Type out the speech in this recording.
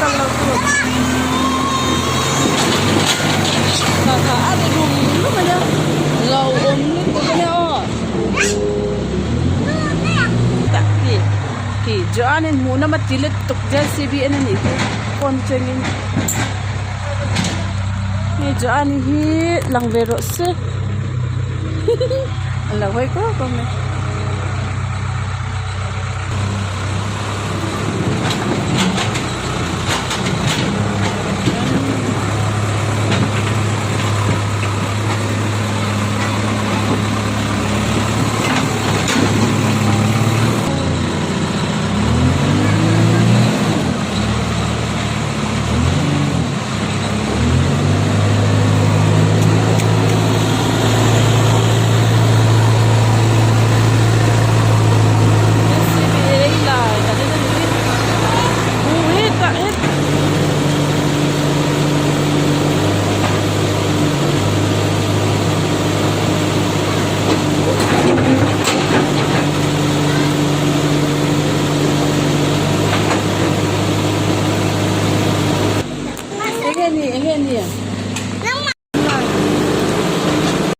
kal lo tur kha kha a ri rum rum a nia lo awm lutuk a nia aw tah khi khi chuanin hmuh nawm a ti lutuk JCB en a nih hi phone chengin hei Joani hi lang ve rawh se a lo hawi kuau kuau mai. Enge ni enge ni.